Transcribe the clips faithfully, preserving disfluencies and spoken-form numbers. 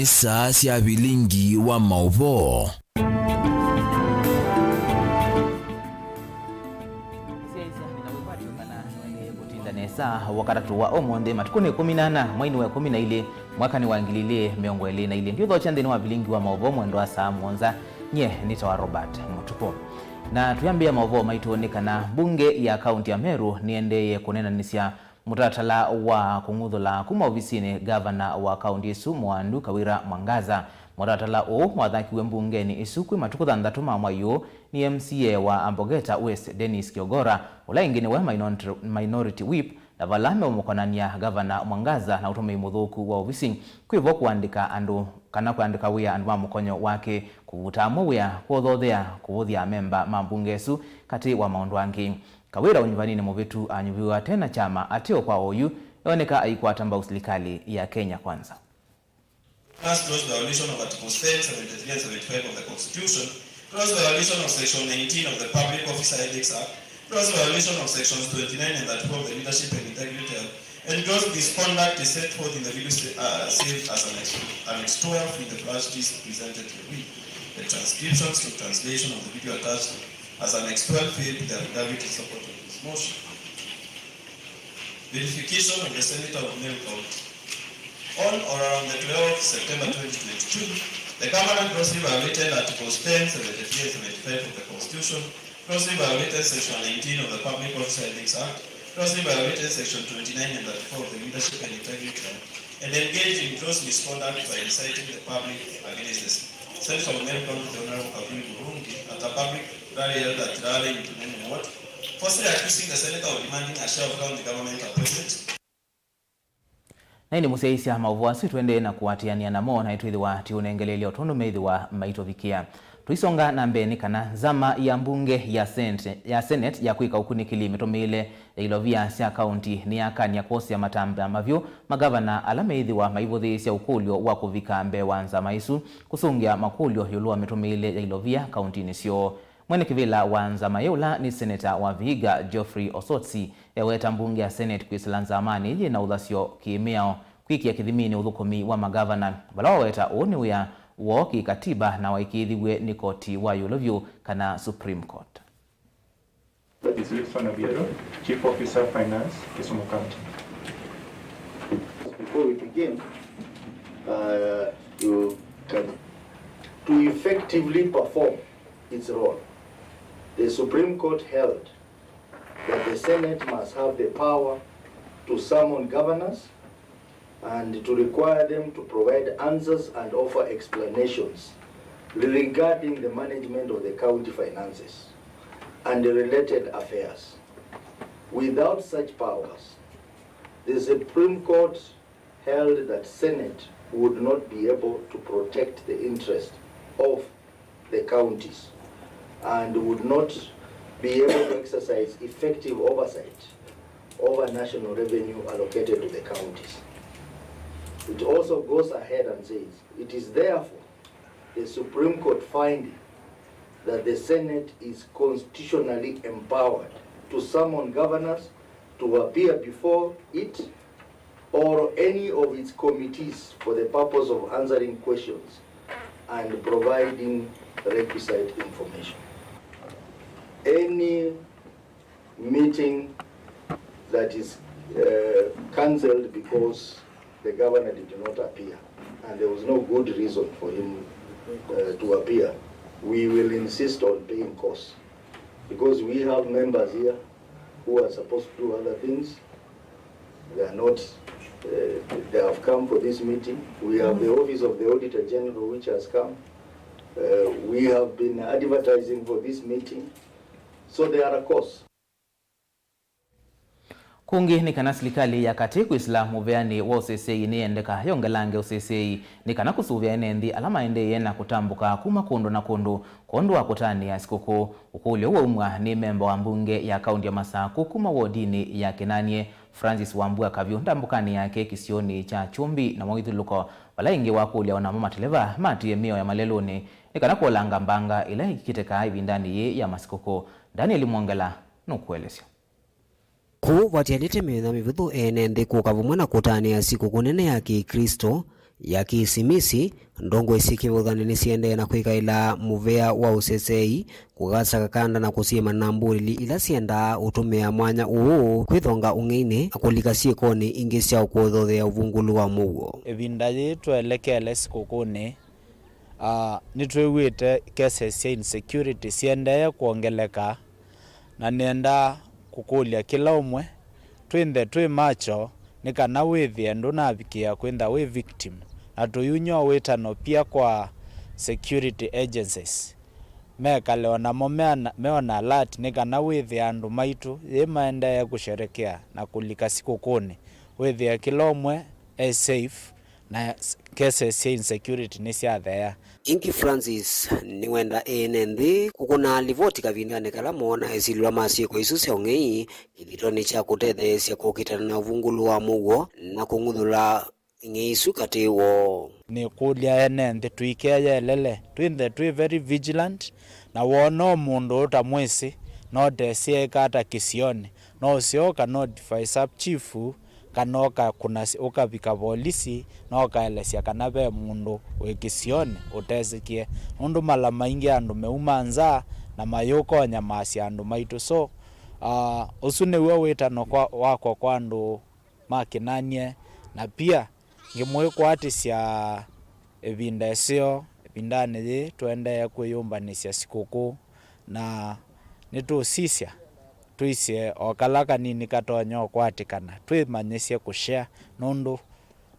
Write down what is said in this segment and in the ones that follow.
Saa sya vilingi wa maũvoo. Nesa, Wakatatũ wa ũmũnthĩ, matukũ nĩ ĩkũmi na ana, mweinĩ wa ĩkũmi na ilĩ, mwakanĩ wa ngili ilĩ mĩongo ĩlĩ na ilĩ. Ndiũthokya nthĩnĩ wa vilingi wa maũvoo mwendo wa saa mũonza. Nyie nĩtawa Robert Mũtukũ. Na twĩambĩa maũvoo maitũ nĩ kana mbunge ya kaunti ya Meru nĩendeeye kũnenanĩsya mũtalatala wa kũng'uthũla kuma ovisinĩ ngavana wa kaunti ĩsu Mwandu Kawira Mwangaza. Mũtalatala ũũ wathakiw'e mbungenĩ ĩsu kwĩ matukũ thanthatũ ma mwai ũũ nĩ M C A wa Ambogeta West, Dennis Kiogora, ũla ĩngĩ nĩwe minor-, Minority Whip, na vala meũmũkonany'a ngavana Mwangaza na ũtũmĩi mũthũku wa ovisi, kwĩvo kũandĩka andũ kana kwandĩka wĩa andũ ma mũkonyo wake, kũvuta amwe wĩa, kũthothea, kũvũthya amemba ma mbunge ĩsu, katĩ wa maũndũ angĩ. Kawira ũnyuvaninĩ mũvĩtu anyuviwe ate na kyama ateo kwa oyu, eoneka aikwata mbau silikalĩ ya Kenya Kwanza. First, gross violation of Articles ten, seventy-three and seventy-five of the Constitution, gross violation of Section nineteen of the Public Officer Ethics Act, gross violation of Sections twenty-nine and thirty-four of the Leadership and Integrity Act, and gross misconduct is set forth in the video sta-, uh, saved as Annex, Annex twelve in the flash disk presented herewith. The transcriptions to translation of the video attached as Annex twelve A to the affidavit in support of this motion. Verification of the Senator of Meru County. On or around the twelfth September twenty twenty-two, the governor grossly violated Articles ten, seventy-three and seventy-five of the Constitution, grossly violated Section nineteen of the Public Officer Ethics Act, grossly violated Section twenty-nine and thirty-four of the Leadership and Integrity Act, and engaged in gross misconduct by inciting the public against the Senator of Meru County, the Honorable Kavuli Murungi, at a public rally held at Rale in Tuneni Ward, falsely accusing the Senator of demanding a share of county government appointments. Na ĩndĩ mũsyaĩĩsya maũvoo asu, tũendee na kũatĩanĩa namo, na nĩtwĩthĩwa tũiũnengeleelya o tondũ meĩthĩwa maitũvikĩa. Tũisonga na mbee nĩ kana nzama ya mbunge ya Senate, ya Senate ya kwĩka ũkunĩkĩli mĩtũmĩĩle ya ilovia sya kaunti nĩyakany'a kwosea matambya mavyũ magavana ala meĩthĩwa maivũthĩĩsya ũkũlyo wa kũvika mbee wa nzama ĩsu kũsũngĩa makũlyo ĩũlũ wa mĩtũmĩĩle ya ilovia kauntinĩ syoo. Mwene kĩvĩla wa nzama yĩ, ũla nĩ Seneta wa Vihiga, Geoffrey Osotsi, eweta mbunge ya Senate kwĩsĩla nzamanĩ yĩ na ũthasyo kĩ-mĩao kwĩkĩa kĩthiminĩ ũthũkũmi wa magavana, vala waweta ũũ nĩ wĩa woo kĩ-katiba na waĩkĩĩthiw'e nĩ koti wa ĩũlũ vyũ, kana Supreme Court. That is Wilson Obiero, Chief Officer Finance, Kisumu County. Before we begin, uh, you can, to effectively perform its role, the Supreme Court held that the Senate must have the power to summon governors and to require them to provide answers and offer explanations regarding the management of the county finances and related affairs. Without such powers, the Supreme Court held that Senate would not be able to protect the interest of the counties and would not be able to exercise effective oversight over national revenue allocated to the counties. It also goes ahead and says, it is therefore the Supreme Court finding that the Senate is constitutionally empowered to summon governors to appear before it or any of its committees for the purpose of answering questions and providing requisite information. Any meeting that is, uh, cancelled because the governor did not appear, and there was no good reason for him, uh, to appear, we will insist on paying costs, because we have members here who are supposed to do other things. They are not, uh, they have come for this meeting. We have the Office of the Auditor General, which has come. Uh, we have been advertising for this meeting. So there are costs. Kũngĩ nĩ kana silikalĩ ya katĩ kwĩsĩla mũveanĩ wa ũseseĩ nĩyendeka yongelange ũseseĩ nĩ kana kũsũvĩa ene nthĩ ala maendeeye na kũtambũka kuma kũndũ na kũndũ kwondũ wa kũtanĩa sikũkũ. Ũkũlyo ũũ waumw'a nĩ memba wa mbunge ya kaunti ya Masakũ kuma wodinĩ ya Kĩnanie, Francis Wambua Kavyũ, ndambũkanĩ yake kĩsionĩ kya Kyũmbi na Mwaithyũlũko, vala ĩngĩ wakũlya o namo mateleva matie mĩao ya malelũnĩ nĩ kana kũolanga mbanga ĩla ĩkĩtekaa ĩvindanĩ yĩĩ ya masikũkũ. Daniel Mwongela nũkũelesya. Kũu vatialĩte mĩthenya mĩvũthũ ene nthĩ kũka vamwe na kũtanĩa sikũkũ nene ya Kĩklĩsto, Ya Kĩsimisi, ndongoi syĩ kĩvathũkany'o nĩsiendee na kwĩkaĩla mũvea wa ũseseei, kũkasa kakanda na kũsyĩma na mbũlili ila syendaa ũtũmĩa mwanya ũũ kwĩthonga ũng'einĩ na kũlika syĩkonĩ ingĩ sya kũthothea ũvungũlu wa mũuo. Ĩvinda yĩĩ twelekele sikũkũnĩ, ah, nĩtwĩw'ĩte cases sya insecurity siendee kwongeleka, na nĩendaa kũkũlya kĩla ũmwe twĩnthe twĩ macho nĩ kana wĩthĩe ndũnavikĩa kwĩntha wĩ victim, na tũyunywa wĩtano pia kwa security agencies mekale o namo meana- meona alert nĩ kana wĩthĩe andũ maitũ yĩ maendee kũsherekea na kũlika sikũkũnĩ, wĩthĩe kĩla ũmwe e safe na s- cases sya insecurity nĩsyatheea. Ĩngĩ Francis nĩwenda ene nthĩ kũkũna livoti kavindanĩ kala moona ĩsilĩlwa ma syĩko isu sya ũng'ei kĩthitoonĩ kya kũtetheesya kũkitana na ũvungũlu wa mũuo na kũng'uthũla ng'ei isu katĩ woo. Nĩkũlya ene nthĩ tũikeyelele, twĩnthe twĩ very vigilant, na woona o mũndũ ũtamwĩsĩ, no ũtesĩ eĩka ata kĩsionĩ, no ũseo ũka notify sub chief, kana ũkakũna, ũkavika volisi, na ũkaelesya kana ve mũndũ wĩ kĩsionĩ ũtesĩkĩe, nũndũ mala maingĩ andũ meuma nza na mayũka ũnyamaasya andũ maitũ. So, ah, ũsu nĩw'o wĩtano kwa, wakwa kwa andũ ma Kĩnanie, na pia ngĩmwĩkwatĩsya ĩvinda ĩseo. Ĩvindanĩ yĩĩ tũendee kwĩyũmbanĩsya sikũkũ, na nĩtũũsisya tũisye o kala kanini katonya ũkwatĩkana, twĩmanyĩsye kũshare, nũndũ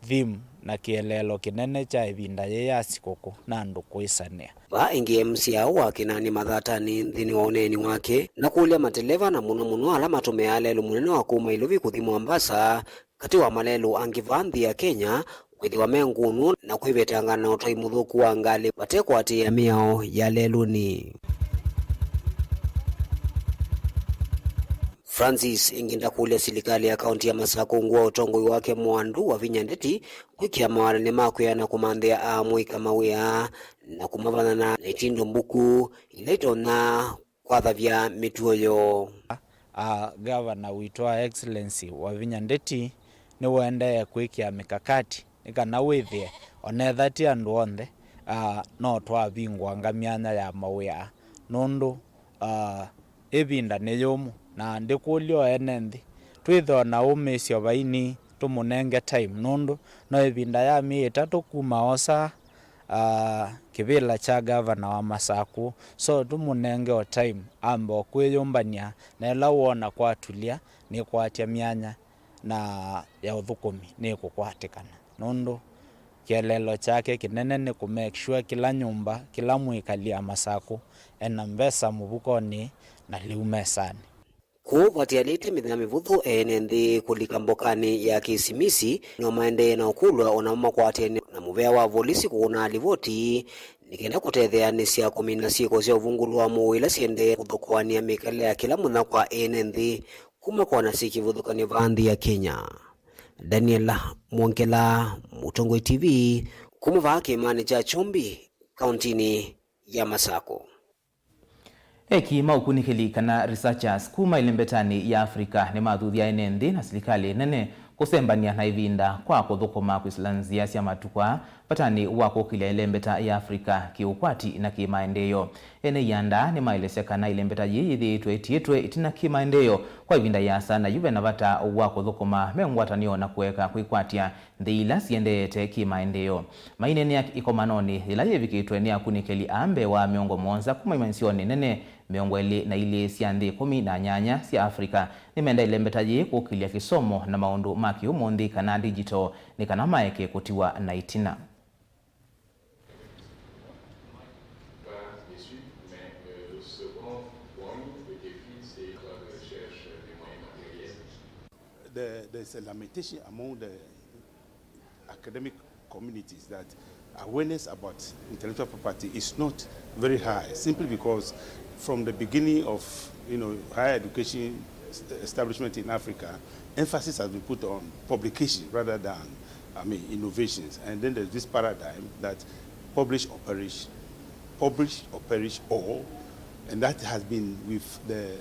theme na kĩeleelo kĩnene kya ĩvinda yĩĩ ya sikũkũ na andũ kwĩsanĩa. Vaa ĩngĩ M C A wa Kĩnani Mathatani nthĩnĩ wa ũneeni wake, na kũlya mateleva na mũno mũno ala matũmĩaa lelũ mũnene wa kuma Ilovi kũthi Mombasa, katĩ wa malelũ angĩ vaa nthĩ ya Kenya, kwĩthĩwa me ngunu na kwĩvetanga na ũtwai mũthũku wa ngalĩ vate kũatĩĩa mĩao ya lelũnĩ. Francis ĩngĩ ndakũlya silikalĩ ya kaunti ya Masakũ ungu wa ũtongoi wake mwandu Wavinya Ndeti kwĩkĩa mawatani ma kwĩana kũmanthĩa aamũika mawĩa na kũmavanana na itindo mbuku ila itonya kwathavya mĩtuo yoo. A, Gavana witũ wa Excellency Wavinya Ndeti nĩwaendee kwĩkĩa mikakati nĩ kana wĩthĩe onetha ti andũ onthe, a, no twavingũanga myanya ya mawĩa, nũndũ, a, ĩvinda nĩ yũmũ, na ndĩkũlya o ene nthĩ twĩthĩwe na ũmĩĩsyo vaini, tũmũnenge time, nũndũ no ĩvinda ya myei ĩtatũ kuma osa, ah, kĩvĩla kya gavana wa Masakũ. So tũmũnenge o time ambe o kwĩyũmbany'a, na ĩla woona kwatulya nĩkwatya myanya na ya ũthũkũmi nĩkũkwatĩkana, nũndũ kĩeleelo kyake kĩnene nĩ kũ make sure kĩla nyũmba, kĩla mwĩkali ya Masakũ ena mbesa mũvukonĩ na lĩu mesanĩ. Kũu vatialĩte mĩthenya mĩvũthũ, ene nthĩ kũlika mbokanĩ ya Kĩsimisi no maendee na ũkũlw'a o namo makwatene na mũvea wa volisi kũkũna livoti nĩ kenda kũtetheanĩsya kũmina syĩko sya ũvungũlu wa mũuo ila siendee kũthokoany'a mĩkalĩle ya kĩla mũthenya kwa ene nthĩ kuma kwa nasi kĩvathũkany'o vaa nthĩ ya Kenya. Daniel Mwongela, Mũtongoi T V, kuma vaa kĩĩmanĩ kya Kyumbi, kauntinĩ ya Masakũ. Eki ma ũkunĩkĩli kana researchers kuma ĩlembetanĩ ya Africa nĩmathuthya ene nthĩ na silikalĩ nene kũsembany'a na ĩvinda kwa kũthũkũma kwĩsĩla nzĩa sya matukũ aa vatanĩ wa kũkĩlya ĩlembeta ya Africa kĩũkwati na kĩmaendeeo. Ene ianda nĩmaelesya kana ĩlembeta yĩĩ yĩthĩĩtwe ĩtiĩtwe ĩtina kĩmaendeeo kwa ĩvinda yĩasa, na yu vena vata wa kũthũkũma me ngwatanĩo na kũeka kwĩkwatya nthĩ ila siendeete kĩmaendeeo. Maineenea ĩkomanonĩ yĩla yĩvikĩtwe nĩ akunĩkĩli aa mbee wa mĩongo mũonza kuma imanyĩsyonĩ nene mĩongo ĩlĩ na ilĩ sya nthĩ ĩkũmi na nyanya sya Africa, nĩmenda ĩlembeta yĩĩ kũkĩlya kĩsomo na maũndũ ma kĩũmũnthĩ kana digital nĩ kana maeke kũtiwa na ĩtina. The, there's a lamentation among the academic communities that awareness about intellectual property is not very high, simply because from the beginning of, you know, higher education establishment in Africa, emphasis has been put on publication rather than, I mean, innovations. And then there's this paradigm that publish or perish, publish or perish all, and that has been with the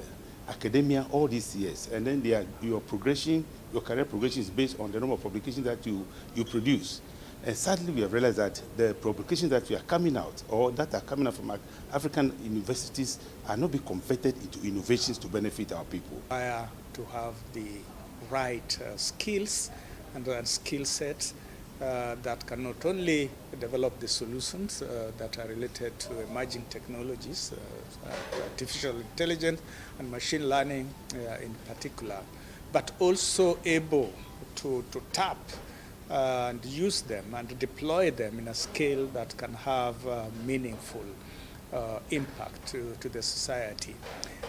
academia all these years. And then they are, your progression, your career progression is based on the number of publications that you, you produce. And sadly, we have realized that the publications that we are coming out, or that are coming out from Af-, African universities, are not being converted into innovations to benefit our people. Require to have the right, uh, skills and, uh, skill sets, uh, that can not only develop the solutions, uh, that are related to emerging technologies, uh, uh, artificial intelligence and machine learning, uh, in particular, but also able to, to tap, uh, and use them and deploy them in a scale that can have, uh, meaningful, uh, impact to, to the society.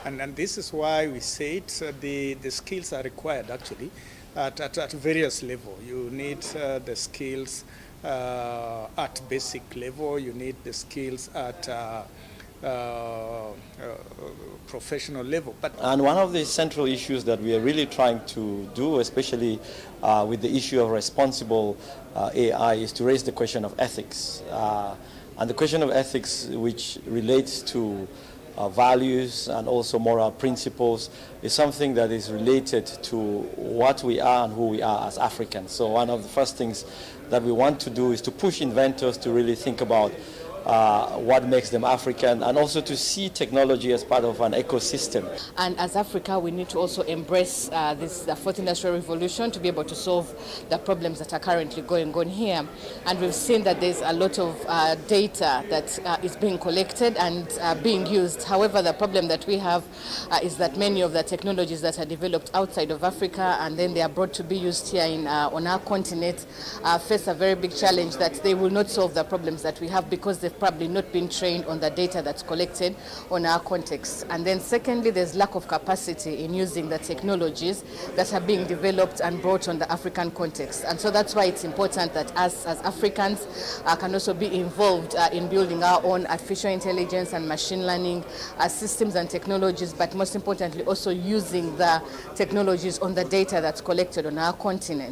And, and this is why we said, uh, the, the skills are required actually at, at, at various level. You need, uh, the skills, uh, at basic level, you need the skills at, uh, uh, uh, professional level. But And one of the central issues that we are really trying to do, especially, uh, with the issue of responsible, uh, A I, is to raise the question of ethics. Uh, and the question of ethics, which relates to, uh, values and also moral principles, is something that is related to what we are and who we are as Africans. So one of the first things that we want to do is to push inventors to really think about, uh, what makes them African, and also to see technology as part of an ecosystem. And as Africa, we need to also embrace, uh, this, the fourth industrial revolution to be able to solve the problems that are currently going on here. And we've seen that there's a lot of, uh, data that, uh, is being collected and, uh, being used. However, the problem that we have, uh, is that many of the technologies that are developed outside of Africa and then they are brought to be used here in, uh, on our continent, uh, face a very big challenge that they will not solve the problems that we have because they've probably not been trained on the data that's collected on our context. And then secondly, there's lack of capacity in using the technologies that are being developed and brought on the African context. And so that's why it's important that us as Africans, uh, can also be involved, uh, in building our own artificial intelligence and machine learning, uh, systems and technologies, but most importantly also using the technologies on the data that's collected on our continent.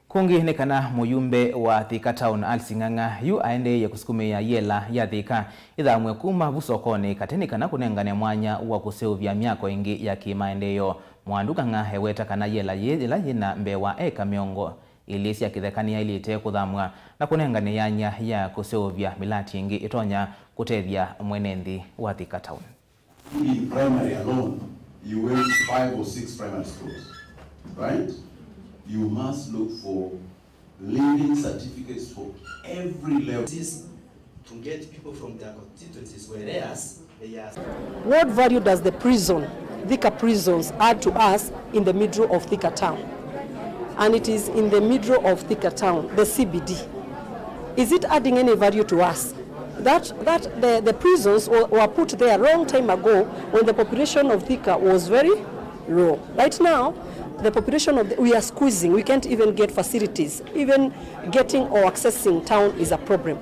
Kũngĩ nĩ kana mũyumbe wa Thika Town, Alice Ng'ang'a, yu aendeeie kũsukumĩĩa yela ya Thika ĩthamw'e kuma vu sokonĩ katĩ nĩ kana kũnengane mwanya wa kũseũvya myako ĩngĩ ya kĩmaendeeo. Mwandu Ng'ang'a eweta kana yela yĩ, yĩla yĩna mbee wa eka mĩongo ĩlĩ sya kĩtheka nĩyaĩlĩte kũthamw'a na kũnengane yanya ya kũseũvya mĩlati ĩngĩ ĩtonya kũtethya mwene nthĩ wa Thika Town. In primary alone, you waste five or six primary schools, right? You must look for leaving certificates for every level. This to get people from their constituencies, whereas they are. What value does the prison, Thika prisons, add to us in the middle of Thika town? And it is in the middle of Thika town, the C B D. Is it adding any value to us? That, that the, the prisons were, were put there a long time ago when the population of Thika was very low. Right now, the population of the, we are squeezing. We can't even get facilities. Even getting or accessing town is a problem.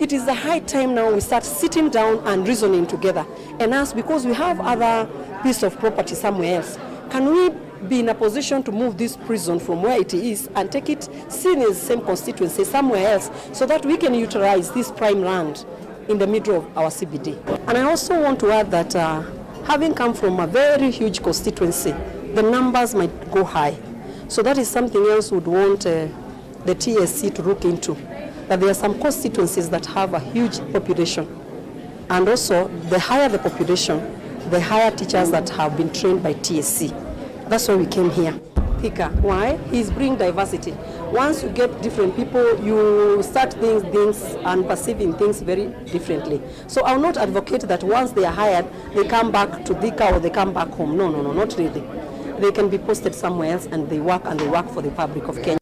It is the high time now we start sitting down and reasoning together and ask, because we have other piece of property somewhere else, can we be in a position to move this prison from where it is and take it, still in the same constituency, somewhere else, so that we can utilize this prime land in the middle of our C B D. And I also want to add that, uh, having come from a very huge constituency, the numbers might go high. So that is something else would want, uh, the T S C to look into, that there are some constituencies that have a huge population. And also, the higher the population, the higher teachers that have been trained by T S C. That's why we came here. Thika. Why? He's bringing diversity. Once you get different people, you start seeing things and perceiving things very differently. So I will not advocate that once they are hired, they come back to Thika or they come back home. No, no, no, not really. They can be posted somewhere else and they work, and they work for the public of Kenya.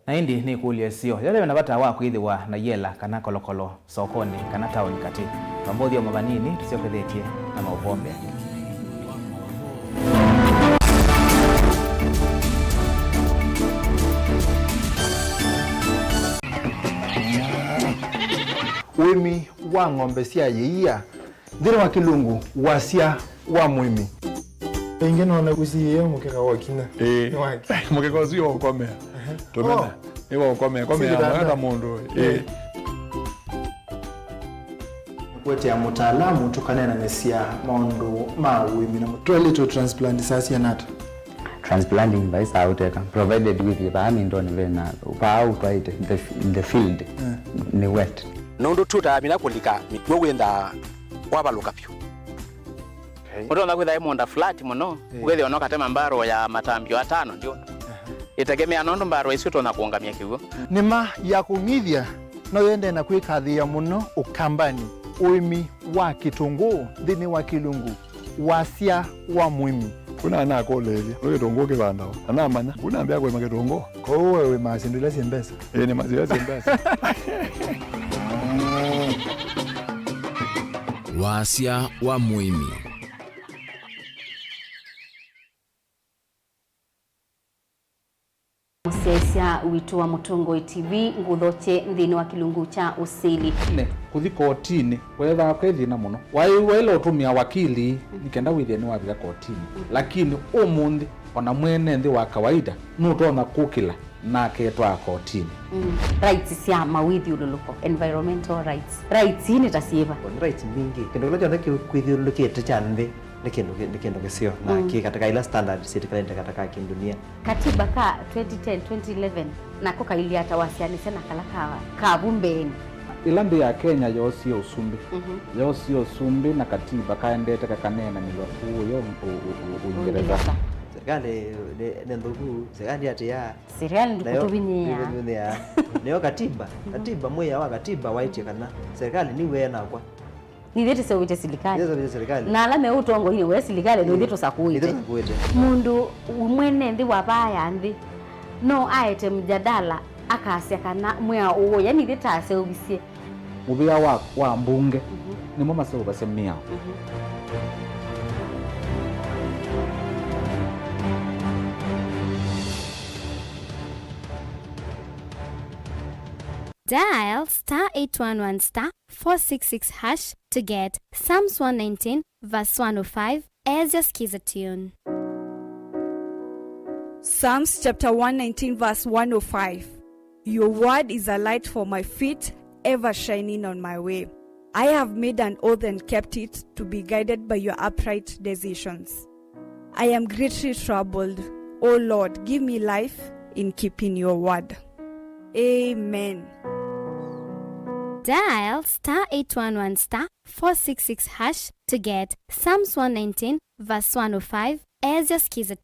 Na ĩndĩ nĩ ĩkũlyo ĩseo, yĩla wĩ na vata wa kwĩthĩwa na yela kana kolokolo sokonĩ kana taoni katĩ? Twamba ũthyũmũa vanini tũsyokethetye na maũvoo mbee. Ũĩmi wa ng'ombe sya yĩia. Nthĩnĩ wa Kĩlungu, wasya wa mũĩmi. Ĩngĩ nona ũsiĩĩe mũkeka wa kinya. Ĩĩ. Nĩ wake. Mũkeka ũsu wa ũkomea. Ehe. Tũmena. Oh. Nĩ wa ũkomea. Komea. Sivitanda. Mwaka mũndũ. Ĩĩ. Ĩĩ. Kũetea mũtaalamu tũkaneenanĩsya maũndũ ma ũĩmi na mũ- Twaĩlĩtwe transplant saa siana ata? Transplanting vai saa ũteka, provided wĩthĩe vaa mindoni vena, vaa ũtwaĩte, the, the field nĩ wet. Nũndũ tũtamina kũlika mĩkw'ũ wĩthaa kwavalũka vyũ. Ũtonya kwĩtha ĩ mũũnda flat mũno, wĩthĩe ona ũkatema mbarũ ya matambyo atano ndyũndũ. Ĩtegemea nũndũ mbarũ ĩsu ĩtonya kũũngamya kĩw'ũ. Nĩma ya kũng'ithya no yendee na kwĩkathĩĩa mũno Ũkambanĩ, ũĩmi wa kĩtũngũũ nthĩnĩ wa kĩlungu wasya wa mũĩmi. Kuna nakũlĩĩlya, nĩ kĩtũngũũ kĩvandawa? Na namanya, kuna mbĩa kũĩma kĩtũngũũ. Kwoou we wĩmaa syĩndũ ila syĩ mbesa? Ĩĩ, nĩmaa syĩndũ ila syĩ mbesa. Wasya wa mũĩmi. Mũsyaĩĩsya witũ wa Mũtongoi T V, ngũthokye nthĩnĩ wa kĩlungu kya ũsili. Ne, kũthi kotinĩ weethaa kwĩ thĩna mũno. Waĩ waĩle ũtũmĩa wakili nĩ kenda wĩthĩe nĩwavika kotinĩ. Lakini ũmũnthĩ, ona mwene nthĩ wa kawaida nũtonya kũkĩla na aketwaa kotinĩ. Mm. Rights sya mawĩthyũlũlũko, environmental rights. Rights ii nĩ ta syĩva? Nĩ rights mbingĩ. Kĩndũ kĩla kyonthe kĩkwĩthyũlũlũkĩte kya nthĩ nĩ kĩndũ kĩ-, nĩ kĩndũ kĩseo na kĩ katika ila standards sitikalĩte katika kindunia. Katiba ka twenty ten, twenty eleven nako kailyĩ ata wasyaanĩsya na kala ka, ka vu mbeenĩ? Ĩla nthĩ ya Kenya yoosie ũsumbĩ, yoosie ũsumbĩ na katiba kaendete kakaneenanĩw'a kũũya Ũingereza. Serikali nĩ, nĩ nthũku, serikali atĩa? Serikali ndĩkũtũvinyĩĩa. Nĩyo katiba, katiba, mwĩao wa katiba waĩtye kana serikali nĩw'e nakwa. Nithyĩ tũseũvĩtye silikalĩ. Nithyĩ tũseũvĩtye silikalĩ. Na ala me ũtongoinĩ we silikalĩ, nithyĩ tũsakũĩte. Nithyĩ tũsakũĩte. Mũndũ mwene nthĩ wa vaa ya nthĩ no aete mjadala akasya kana mwĩao ũũ, yani ithyĩ taseũvisye. Mũvĩa wa, wa mbunge nĩmo maseũvasya mĩao. Dial star eight one one star four six six hash to get Psalms one nineteen verse one oh five as your skiza tune. Psalms chapter one nineteen verse one oh five. Your word is a light for my feet, ever shining on my way. I have made an oath and kept it, to be guided by your upright decisions. I am greatly troubled. O Lord, give me life in keeping your word. Amen. Dial star eight one one star four six six hash to get Psalms one nineteen verse one oh five as your skiza.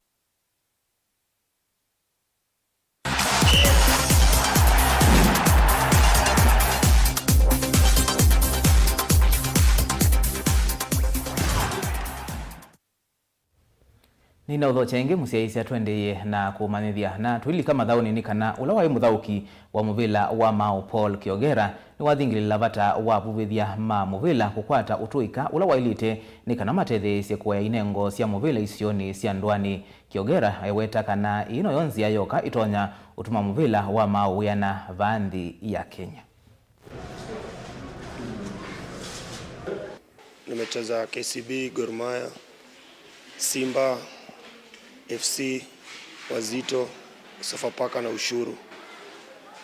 Nĩnaũthokya ĩngĩ mũsyaĩĩsya tũendeeye na kũmanyĩthya. Na tũilika mathaũnĩ nĩ kana ũla waĩ mũthaũki wa mũvĩla wa maaũ Paul Kiogera nĩwathingĩlĩla vata wa avuvĩthya ma mũvĩla kũkwata ũtũĩka ũla waĩlĩte nĩ kana matetheesye kũea inengo sya mũvĩla isionĩ sya ndũanĩ. Kiogera eweta kana ĩĩ noyo nzĩa yoka ĩtonya ũtuma mũvĩla wa maaũ wĩana vaa nthĩ ya Kenya. Nimecheza K C B, Gor Mahia, Simba F C, Wazito, Sofapaka na Ushuru.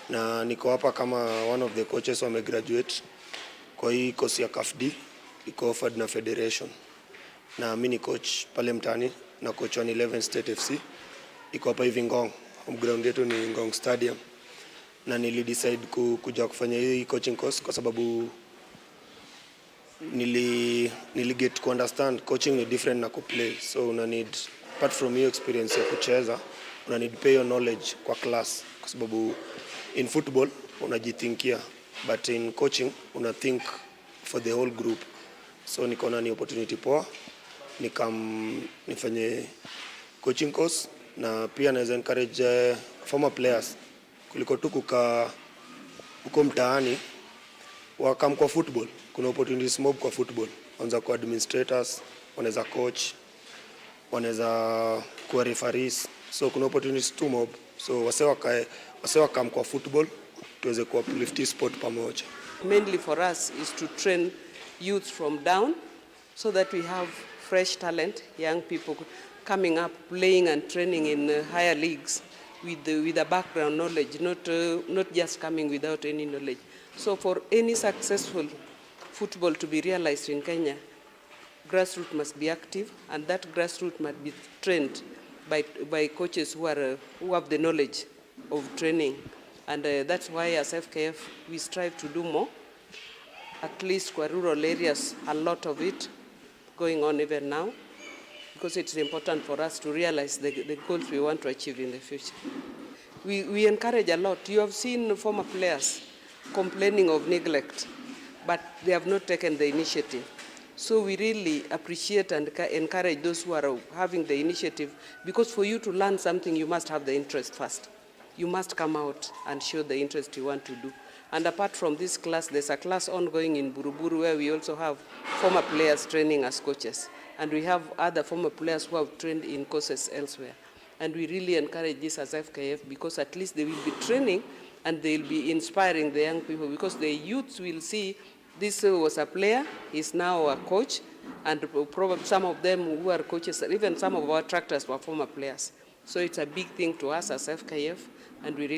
Na niko hapa kama one of the coaches wamegraduate kwa hii course ya CAF D, iko offered na federation. Na mi ni coach pale mtaani, na coach one eleven State F C. Iko hapa hivi Ngong. Home ground yetu ni Ngong Stadium. Na nilidecide ku-, kuja kufanya hii coaching course kwa sababu nili, nili get ku understand coaching ni different na kuplay. So una need, apart from hiyo experience ya kucheza, una need pia hiyo knowledge kwa class, kwa sababu in football unajithinkia, but in coaching una think for the whole group. So nikaona ni opportunity poa, nikam-, nifanye coaching course, na pia naweza encourage, eh, former players kuliko tu kukaa huko mtaani, wakam kwa football. Kuna opportunities mob kwa football. Wanaweza kuwa administrators, wanaweza coach, wanaweza kuwa referees. So kuna opportunities tu mob. So wase wakae, wase wakam kwa football, tuweze ku uplift sport pamoja. Mainly for us is to train youth from down so that we have fresh talent, young people coming up, playing and training in, uh, higher leagues with the, with a background knowledge, not, uh, not just coming without any knowledge. So for any successful football to be realized in Kenya, grassroots must be active, and that grassroots must be trained by, by coaches who are, uh, who have the knowledge of training. And, uh, that's why as F K F, we strive to do more. At least kwa rural areas, a lot of it going on even now, because it's important for us to realize the, the goals we want to achieve in the future. We, we encourage a lot. You have seen former players complaining of neglect, but they have not taken the initiative. So we really appreciate and ca-, encourage those who are having the initiative, because for you to learn something, you must have the interest first. You must come out and show the interest you want to do. And apart from this class, there's a class ongoing in Buruburu where we also have former players training as coaches. And we have other former players who have trained in courses elsewhere. And we really encourage this as F K F, because at least they will be training and they'll be inspiring the young people, because the youths will see this was a player, he's now a coach, and probably some of them who are coaches, even some of our tractors were former players. So it's a big thing to us as F K F, and we really